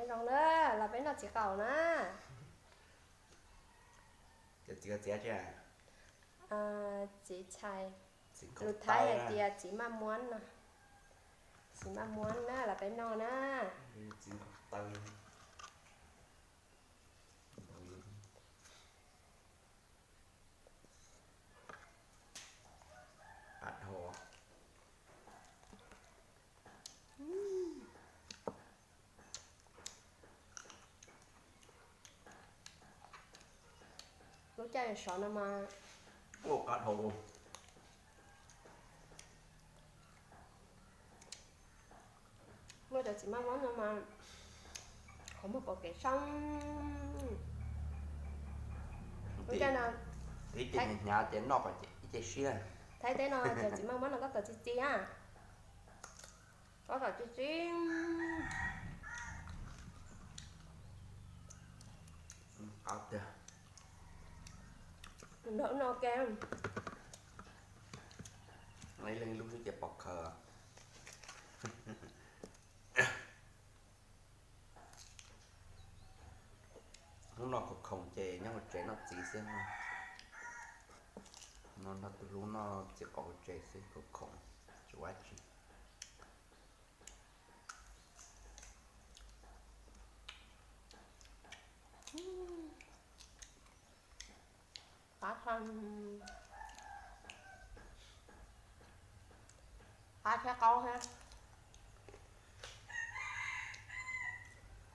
Zoo na, los peb noj txiv qaub na. Txiv txhais, lus Thaib hais tias txiv maj muab no. Txiv maj muab na, los peb noj na. Lub caij sov no mas, muaj cov txiv maj muab no mas qhov muag pom kev sab. Lub caij no ib ce hnyav ces noj kom ib ce siab. Thaib teb no cov txiv maj muab no tab tom txi txiv na. Tab tom txi txiv. Qab tiag. Nrog no ke. Ib leeg ib lub xwb ces pom khaws. Hnub no khoom khoom ces nyob hauv tsev noj txiv xwb. No nrog tus hlub noj txiv qaub hauv tsev xwb, khoom khoom, tsis ua dab tsi. Qab, qab thiab qaub thiab.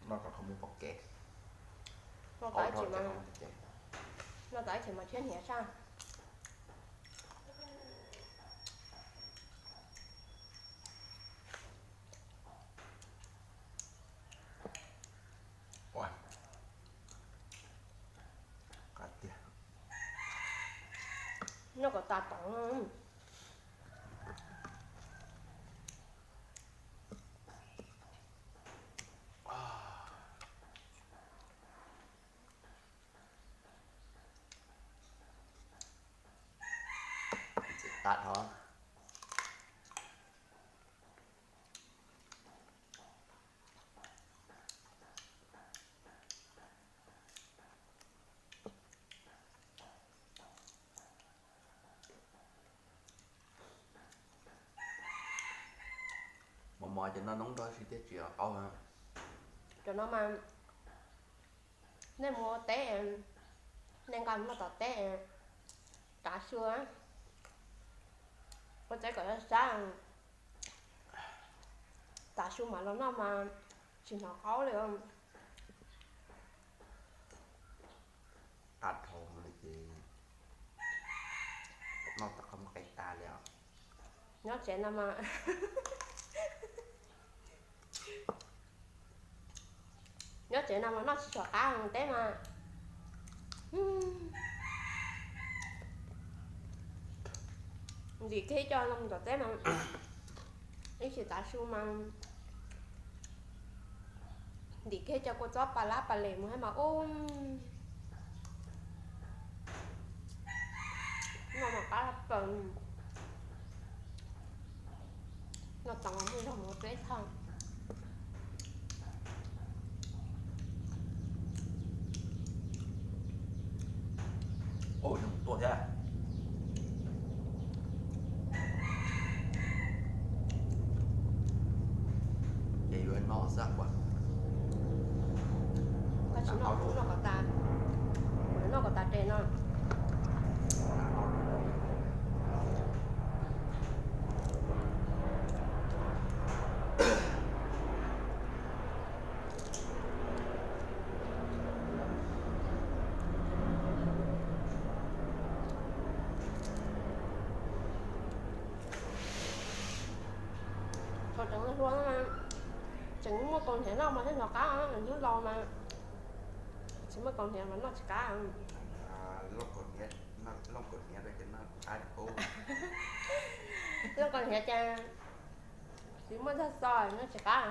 Noj kom qhov muag pom kev. Noj tau ib chim mas, noj tau ib chim mas thiab hniav saj. Noj kom tas toov. Txiv tas dhau. Mos mos ces noj noob nrog si thiaj tsis qaub. Cov no mas nej mus ua teb, nej nqa mus noj tom teb, tav su, ua teb kom sab, tav su mam los noj mas tsis hnov qaub li. Qab dhau li ces noj tau qhov muag qe tas li os. Nyob tsev no mas, nyob tsev no mas noj tsis tshua qab teb mas. Ntim kiag coj los tom teb mas, ib chim tav su mas ntim kiag coj kua txob pa lab pa les mus thiab mas ub, noj mas qab plaws. Noj tau mas muaj zog mus ua teb tag. Ua zoo tuaj thiab. Ces yuav noj xwb as. Koj tsis noj, noj kom tas, noj kom tas tes no. Thaum tseem hluas, tseem muaj kaus hniav noj mas thiaj hnov qab, hnub laus mas tsis muaj kaus hniav mas noj tsis qab. Looj kaus hniav ces tsis muaj zog xo noj tsis qab.